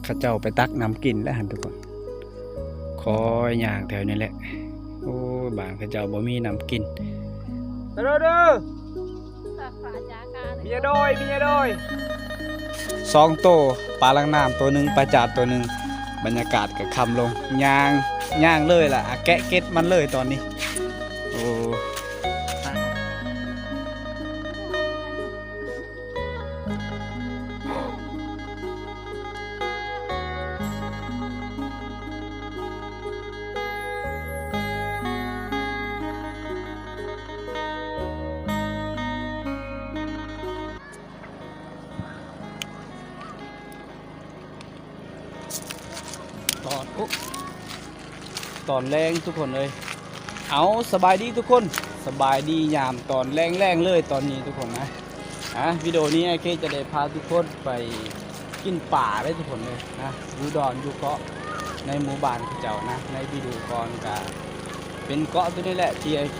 ເຂົາເຈົ້າໄປຕັກນ້ຳກິນແລ້ວຫັ້ນທຸກຄົນ. ຄອຍຍ່າງແຖວນີ້ແຫຼະ. ໂອ້ຍ ບ້ານເຂົາເຈົ້າບໍ່ມີນ້ຳກິນ. ເດີ ເດີ ເມຍດອຍ ເມຍດອຍ ສອງໂຕ ປາຫຼັງນ້ຳໂຕໜຶ່ງ ປາຈາດໂຕໜຶ່ງ. ບັນຍາກາດກໍຄ່ຳລົງ ຍ່າງ ຍ່າງເລີຍລະ ອາ ແກະເກັດມັນເລີຍຕອນນີ້. ໂອ້. ຕອນ ໂອ້ ຕອນແລງທຸກຄົນເອີຍ. ເອົາ ສະບາຍດີທຸກຄົນ ສະບາຍດີຍາມຕອນແລງໆເລີຍຕອນນີ້ທຸກຄົນນະ. ອ່າ ວິດີໂອນີ້ອ້າຍເຄຈະໄດ້ພາທຸກຄົນໄປກິນປາເດີທຸກຄົນເດີນະ ຢູ່ດອນ ຢູ່ເກາະໃນໝູ່ບ້ານເຂົາເຈົ້ານະ. ໃນວິດີໂອກ່ອນກະ ເປັນເກາະໂຕນີ້ແຫຼະທີ່ອ້າຍເຄ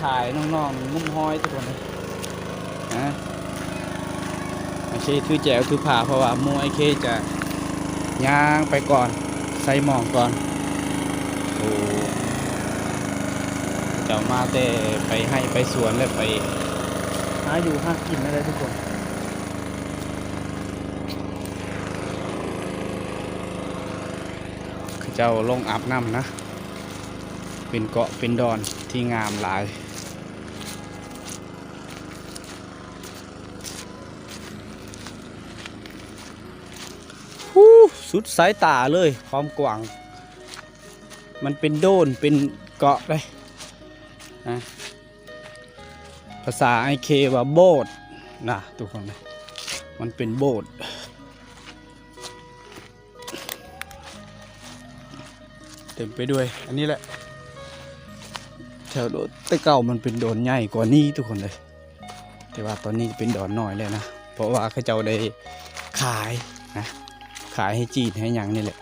ຖ່າຍນ້ອງໆງຸ້ມຫອຍທຸກຄົນເອີຍ. ອ່າ ອ້າຍເຄຖືແຈວຖືພາ ເພາະວ່າໝູ່ອ້າຍເຄຈະຍ່າງໄປກ່ອນ ໃສ່ໝອງກ່ອນ. ໂອ້ ເຈົ້າມາແຕ່ໄປໄຮ່ໄປສວນ ແລະໄປຫາຢູ່ຫາກິນນັ້ນແຫຼະທຸກຄົນ. ເຂົາເຈົ້າລົງອາບນ້ຳນະ. ເປັນເກາະເປັນດອນທີ່ງາມຫຼາຍ. ຫູ ສຸດສາຍຕາເລີຍ ຄວາມກວ້າງ. ມັນເປັນໂດນ ເປັນເກາະເດ້ ນະ. ພາສາອ້າຍເຄວ່າໂບດນະທຸກຄົນເອີຍ ມັນເປັນໂບດ. ເຕັມໄປດ້ວຍ ອັນນີ້ແຫຼະ ແຖວໂດນ ແຕ່ເກົ່າມັນເປັນໂດນໃຫຍ່ກວ່ານີ້ທຸກຄົນເອີຍ. ແຕ່ວ່າຕອນນີ້ເປັນດອນນ້ອຍແລ້ວນະ ເພາະວ່າເຂົາເຈົ້າໄດ້ຂາຍນະ ຂາຍໃຫ້ຈີນໃຫ້ຫຍັງນີ້ແຫຼະ.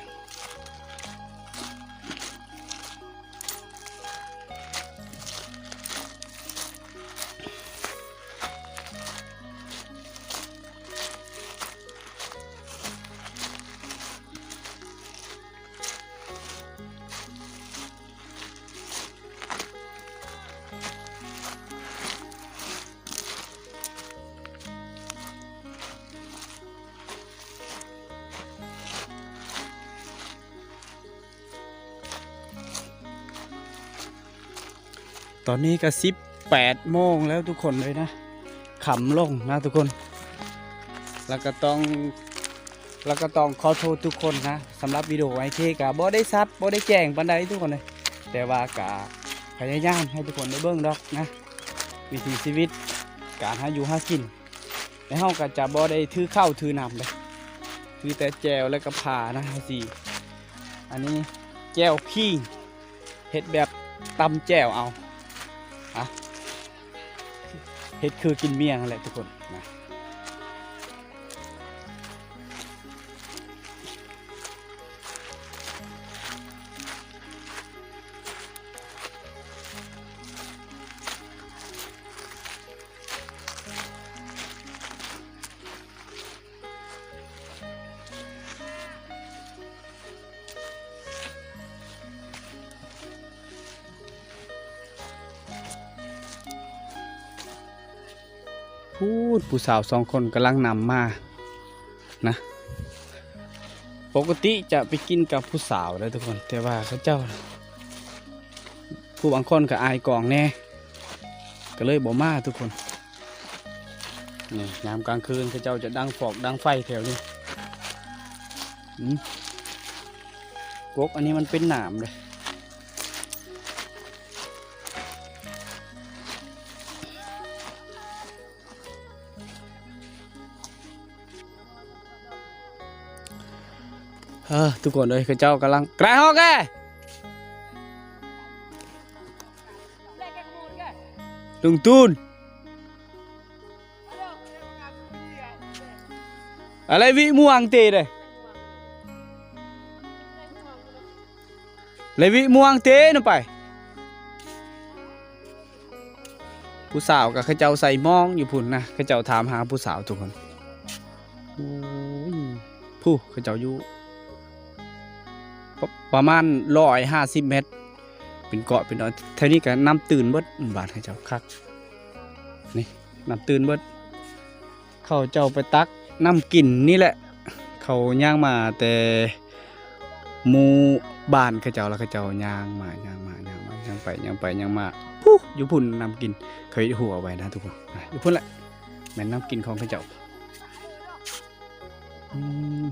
ຕອນນີ້ກໍສິບແປດໂມງແລ້ວທຸກຄົນເອີຍນະ ຄ່ຳລົງນະທຸກຄົນ. ແລ້ວກໍຕ້ອງ ແລ້ວກໍຕ້ອງຂໍໂທດທຸກຄົນນະ ສຳລັບວິດີໂອອ້າຍເຄກໍບໍ່ໄດ້ຊັດ ບໍ່ໄດ້ແຈ້ງປານໃດທຸກຄົນເອີຍ ແຕ່ວ່າກໍພະຍາຍາມໃຫ້ທຸກຄົນໄດ້ເບິ່ງດອກນະ ວິຖີຊີວິດ ການຫາຢູ່ຫາກິນ. ແລະເຮົາກໍຈະບໍ່ໄດ້ຖືເຂົ້າຖືນ້ຳເດ້ ຖືແຕ່ແຈ່ວ ແລະກໍພານະ ເຮົາຊິ ອັນນີ້ແຈ່ວຂີງ ເຮັດແບບຕຳແຈ່ວເອົາ ອະ ເຮັດຄືກິນໝ້ຽງຫັ້ນແຫຼະທຸກຄົນນະ. ພຸ້ນ ຜູ້ສາວສອງຄົນກຳລັງນຳມານະ. ປົກກະຕິຈະໄປກິນກັບຜູ້ສາວເດີທຸກຄົນ ແຕ່ວ່າເຂົາເຈົ້າ ຜູ້ບາງຄົນກໍອາຍກ້ອງແດ່ ກໍເລີຍບໍ່ມາທຸກຄົນ. ນີ້ ຍາມກາງຄືນເຂົາເຈົ້າຈະດັງຟອກດັງໄຟແຖວນີ້. ອືມ ກົກອັນນີ້ມັນເປັນໜາມເດ້. ເອີ ທຸກຄົນເອີຍ ເຂົາເຈົ້າກຳລັງ ກະໄດ້ຮອກແກ ລຸງຕູນ ອາໄລວິມ່ວງເຕເດ້ ໄລວິມ່ວງເຕນຳໄປ. ຜູ້ສາວກໍເຂົາເຈົ້າໃສ່ໝອງຢູ່ພຸ້ນນະ ເຂົາເຈົ້າຖາມຫາຜູ້ສາວທຸກຄົນ. ໂອ້ຍ ຜູ້ ເຂົາເຈົ້າຢູ່ ປະ ປະມານຮ້ອຍຫ້າສິບແມັດ ເປັນເກາະເປັນດອຍ. ແຖວນີ້ກໍນ້ຳຕື້ນເບິດ ບ້ານເຂົາເຈົ້າຄັກ ນີ້ນ້ຳຕື້ນເບິດ. ເຂົາເຈົ້າໄປຕັກນ້ຳກິນນີ້ແຫຼະ ເຂົາຍ່າງມາແຕ່ໝູ່ບ້ານເຂົາເຈົ້າ ແລ້ວເຂົາເຈົ້າຍ່າງມາ ຍ່າງມາ ຍ່າງມາ ຍ່າງໄປ ຍ່າງໄປ ຍ່າງມາ ພຸ້ນ ຢູ່ພຸ້ນນ້ຳກິນ ເຂົາເຮັດຮົ້ວໄວ້ນະທຸກຄົນ ຢູ່ພຸ້ນແຫຼະ ແມ່ນນ້ຳກິນຂອງເຂົາເຈົ້າ. ອືມ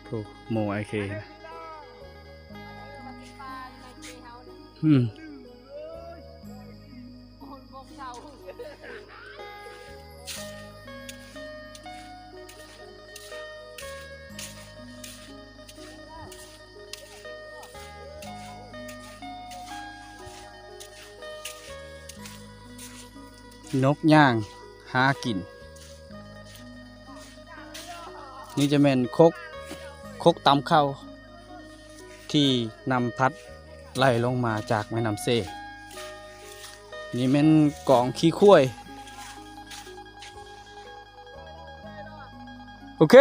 ໂອ້ ໝູ່ໄອເຄ ອືມ ນົກຍ່າງຫາກິນ. ນີ້ຈະແມ່ນຄົກ ຄົກຕຳເຂົ້າ ທີ່ນ້ຳພັດໄຫຼລົງມາຈາກແມ່ນ້ຳເຊ. ນີ້ແມ່ນກອງຂີ້ຄວາຍ. ໂອເຄ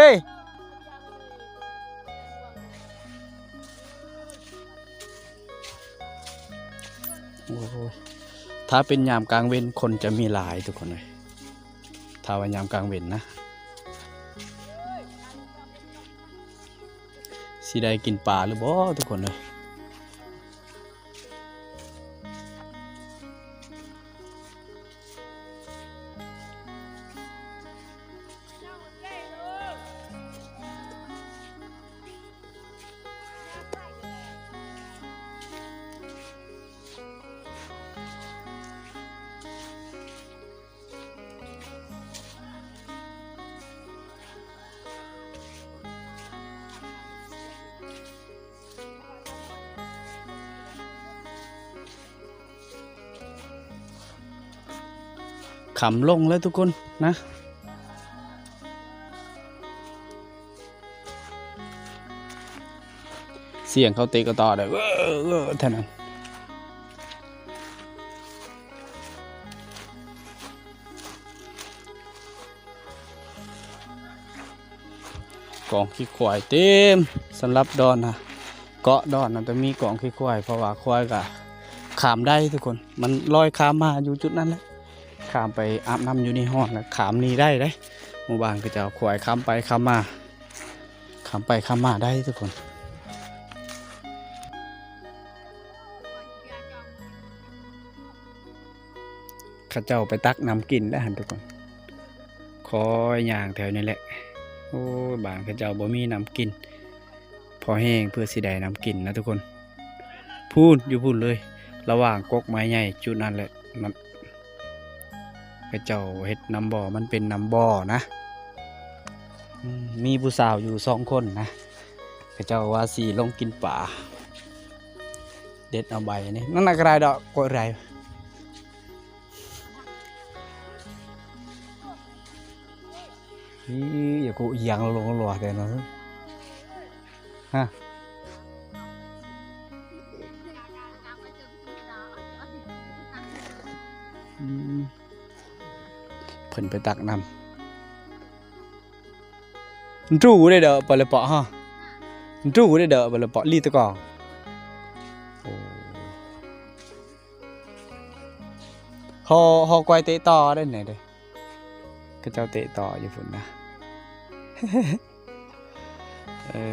ໂອ້ໂຫ ຖ້າເປັນຍາມກາງເວັນຄົນຈະມີຫຼາຍທຸກຄົນເອີຍ ຖ້າວ່າຍາມກາງເວັນນະ ຊິໄດ້ກິນປາຫຼືບໍ່ທຸກຄົນເອີຍ. ຄ່ຳລົງແລ້ວທຸກຄົນນະ ສຽງເຂົາເຕະກະຕໍ້ໄດ້ ເອີ ເອີ ເທົ່ານັ້ນ. ກອງຂີ້ຄວາຍເຕັມ ສຳລັບດອນນະ ເກາະດອນນະ ຕ້ອງມີກອງຂີ້ຄວາຍ ເພາະວ່າຄວາຍກະຂ້າມໄດ້ທຸກຄົນ ມັນລອຍຂ້າມມາຢູ່ຈຸດນັ້ນແຫຼະ ຂ້າມໄປອາບນ້ຳຢູ່ໃນຮ່ອນ ແລ້ວຂ້າມນີ້ໄດ້ເດ້ ໝູ່ບ້ານເຂົາເຈົ້າ ຄວາຍຂ້າມໄປຂ້າມມາ ຂ້າມໄປຂ້າມມາໄດ້ທຸກຄົນ. ເຂົາເຈົ້າໄປຕັກນ້ຳກິນແລ້ວຫັ້ນທຸກຄົນ ຄອຍຍ່າງແຖວນີ້ແຫຼະ. ໂອ້ຍ ບ້ານເຂົາເຈົ້າບໍ່ມີນ້ຳກິນ ພໍແຮງເພື່ອຊິໄດ້ນ້ຳກິນນະທຸກຄົນ ພຸ້ນ ຢູ່ພຸ້ນເລີຍ ລະຫວ່າງກົກໄມ້ໃຫຍ່ຈຸດນັ້ນແຫຼະ ມັນ ເຂົາເຈົ້າເຮັດນ້ຳບໍ່ ມັນເປັນນ້ຳບໍ່ນະ ອືມ ມີຜູ້ສາວຢູ່ສອງຄົນນະ ເຂົາເຈົ້າວ່າຊິລົງກິນປາ ເດັດເອົາໃບນີ້ ນັ້ນນະກະໄດ້ດອກ ກວດໄດ້ ອີ ຢ່າກູຢຽງລົງລົວແຕ່ນັ້ນ ຮະ ອືມ ເພິ່ນໄປຕັກນ້ຳ ມັນຕູເດ້ເດີ ປະເລີປະ ຮະ ມັນຕູເດ້ເດີ ປະເລີປະ ລີຕະກອງ ໂອ້ ຮໍ ຮໍກວາຍເຕະຕໍ່ເດ້ນີ້ເດ້ ເຂົາເຈົ້າເຕະຕໍ່ຢູ່ພຸ້ນນະ ເອີ.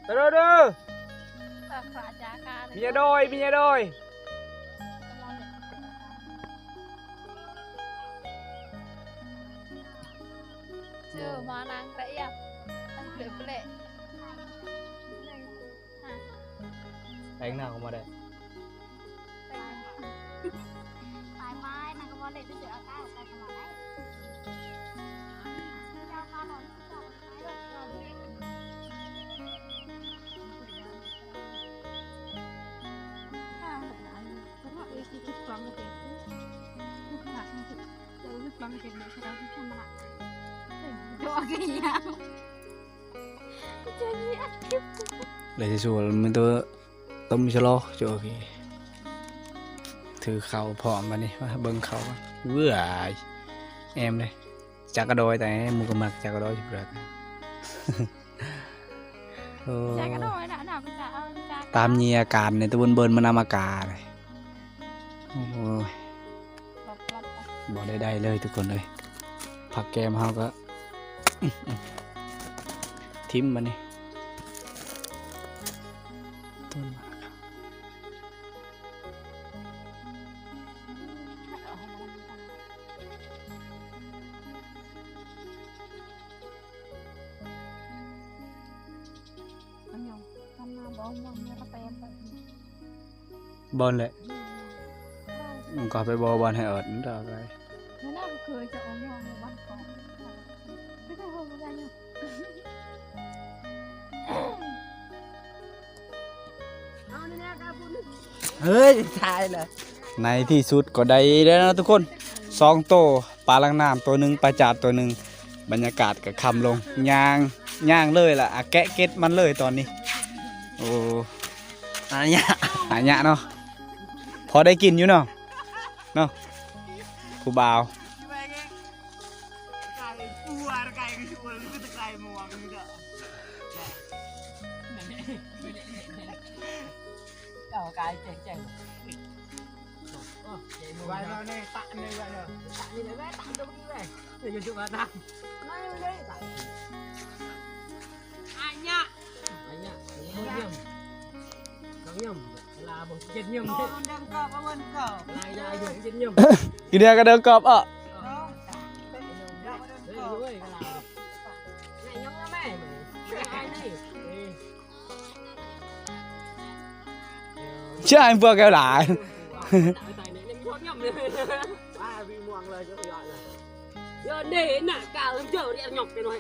ເດີ ເດີ ເດີ ເອີ ຂວາຈາກາ ເມຍໂດຍ ເມຍໂດຍ ເຈີມານັ່ງແຕ່ອຽບ ເບເລ ແປງໜ້າອອກມາໄດ້ ເລີຍຊິຊວນມັນໂຕ ຕົ້ມສະຫຼໍ ໂຈະ ໂອເຄ ຖືເຂົ້າພ້ອມບາດນີ້ ມາເບິ່ງເຂົ້າກ່ອນ ເວີ້ຍ ແອມເດ້ ຈັກກະດອຍ ແຕ່ໝູ່ກໍມັກຈັກກະດອຍຢູ່ພຸ້ນລະ ໂອ້ ຈັກກະດອຍນະ ນຳຈະເອົາຈັກ ຕາມເຍອາການໃນຕະບົນເບີນມານຳອາກາດ ໂອ້ຍ ບໍ່ໄດ້ ໄດ້ເລີຍທຸກຄົນເອີຍ ຜັກແກມເຮົາກໍ ຖິ້ມບາດນີ້ ຕົ້ນໝາກ ມັນຍັງ ຄັນມາບໍ່ມ່ວນ ມັນກະແປນໄປ ບ່ອນແຫຼະ ມັນກໍໄປບໍ່ບ່ອນໃຫ້ອອດ ມັນກໍໄປ ແລ້ວນະ ເຄີຍຈະເອົາຍອງໃນບ້ານເກາະ ໄປເອົາບໍ່ໄດ້ເນາະ ເຮີ້ຍ ຕາຍແລ້ວ ໃນທີ່ສຸດກໍໄດ້ແລ້ວນະທຸກຄົນ ສອງໂຕ ປາຫຼັງນ້ຳໂຕໜຶ່ງ ປາຈາດໂຕໜຶ່ງ ບັນຍາກາດກໍຄ່ຳລົງ ຍ່າງ ຍ່າງເລີຍລະ ອາ ແກະເກັດມັນເລີຍຕອນນີ້ ໂອ້ ອາຍະ ອາຍະເນາະ ພໍໄດ້ກິນຢູ່ເນາະ ເນາະ ຜູ້ບ່າວ ກິນເດືອກະເດີກອບເອາະ ເຊື່ອໃຫ້ພວກແກຫຼາຍ Giờ đây nè, cả lắm giờ đi ăn nhọc cái nói.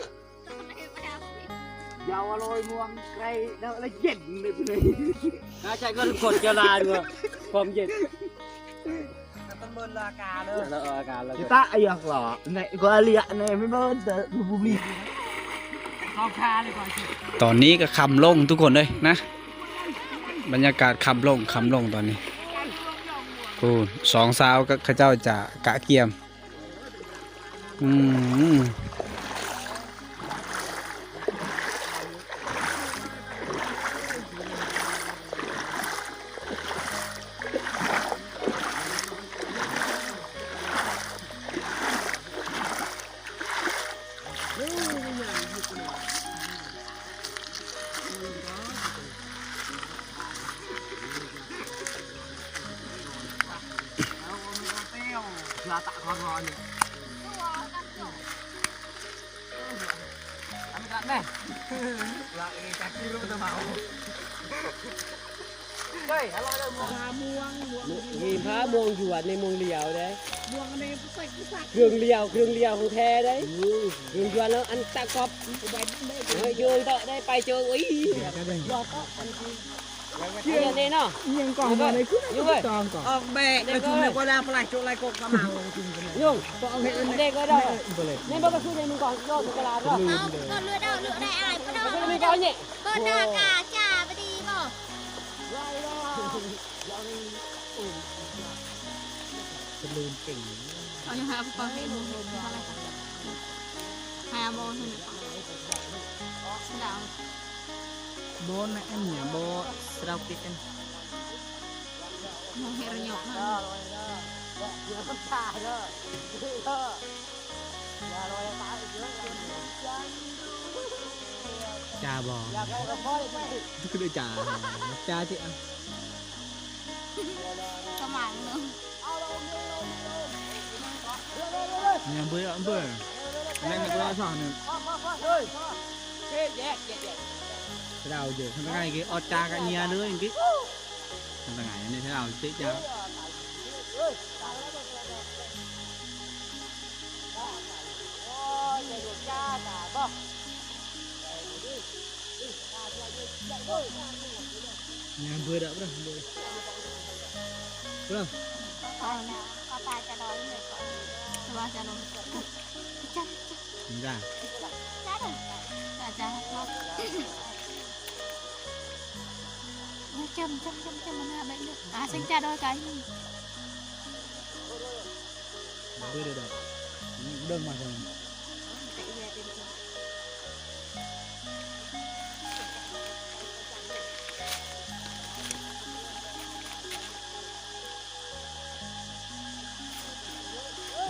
Giờ lôi muông cây đó là dần này. Nó chạy con cột cho là đùa. Không dệt. Nó con bơn là cả đó. Nó là cả là. Kita ayah lah. Nek gua lihat nek memang dah beli. ຕອນນີ້ກໍຄ່ຳລົງທຸກຄົນເອີຍນະ ບັນຍາກາດຄ່ຳລົງ ຄ່ຳລົງຕອນນີ້ ໂອ້ ສອງສາວກໍເຂົາເຈົ້າຈະກະກຽມ ອືມ. ນີ້ພາມ່ວງຢວນໃນມ່ວງລຽວເດ້ ເຄື່ອງລຽວ ເຄື່ອງລຽວຂອງແທ້ເດ້ ເຄື່ອງຢວນແລ້ວອັນຕະກອບ ເອີ ເຈີເດາະໄດ້ໄປເຈີ ໂອ້ຍ ເອີ ນີ້ເນາະ ຍັງກອງມາໃນຄື ຢູ່ເວີຍ ຕອງກອງ ອອກແບກ ກະຊຸມໃນກໍລາປະຫຼາຍໂຈະຫຼາຍກົກກະມາ ຍຸງ ເດັກກໍດອກ ໃນບໍ່ກະຊຸມໃນມຶງກອງ ໂຍກກະລາດ ເອົາ ເລືອດເອົາ ເລືອດໄດ້ອ້າຍ ເບິ່ງໜ້າກາຈ່າບໍ່ດີບໍ່? ເຂົາຍັງຫາຜູ້ກອງເຫັນຢູ່ ຫາບໍ່ເຫັນດາວ Bon, em nya bo, serau pikan. Mau hernyok. ຈາບໍ່? ຄືໄດ້ຈາ ຈາຊິອະ ກະໝາງໜຶ່ງ ຍາມເບີຍເບີຍ ແມ່ນກໍລອສອງໜຶ່ງ ດາວເຢີ ທາງໃນກໍອອດຈາກະເນຍເລີຍຕິ ທາງໃນນີ້ ດາວເຕະຈາ ຍາມເບີດອະ ເບີດ ເບີດ ເບີດ ເອົາ ເອົາປາຈະດອຍເລີຍ ສະວ່າຈະລົງ ຈັບ ຈັບ ຈ້າ ຈ້າເດີ ຈ້າ ຈ້າ ຈ້ຳ ຈ້ຳ ຈ້ຳ ຈ້ຳ ມັນຫາໄປເດີ ອາ ເສັງຈ້າດອຍກາຍ ເບິ່ງເດີ ເດີນມາເຖິງ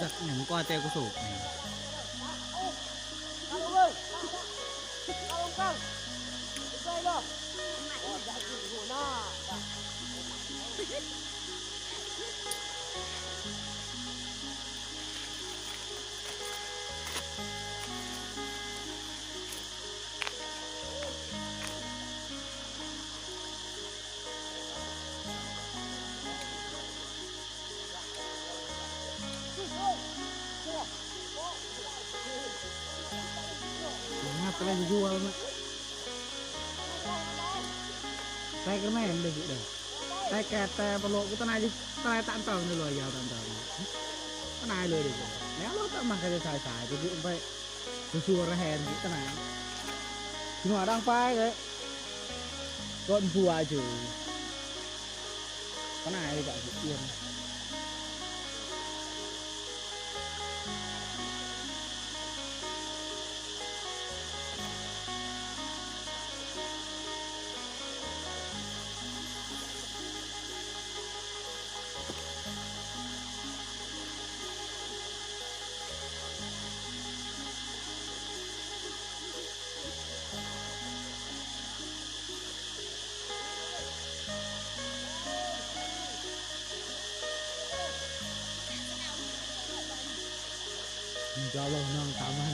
ຈັກຫຍັງກວ່າແຕ່ກະໂສກ. ແຕ່ກະແມ່ນເດ້ ແຕ່ກະແຕ່ບໍ່ໂລກ ຕະນາຍ ຕະນາຍຕາມເຕົານີ້ເລີຍ ຍາວຕາມເຕົານີ້ ຕະນາຍເລີຍເດ້ ແລ້ວໂລກມາກະຈະສາຍໆ ຈະບຸໄປ ສວນລະແຮນນີ້ຕະນາຍ ຫົວດັງໄຟເລີຍ ກົ້ນຜົວຢູ່ ຕະນາຍກະອຽນ. ມັນຈະເອົາລົງນອນຕາມມັນ.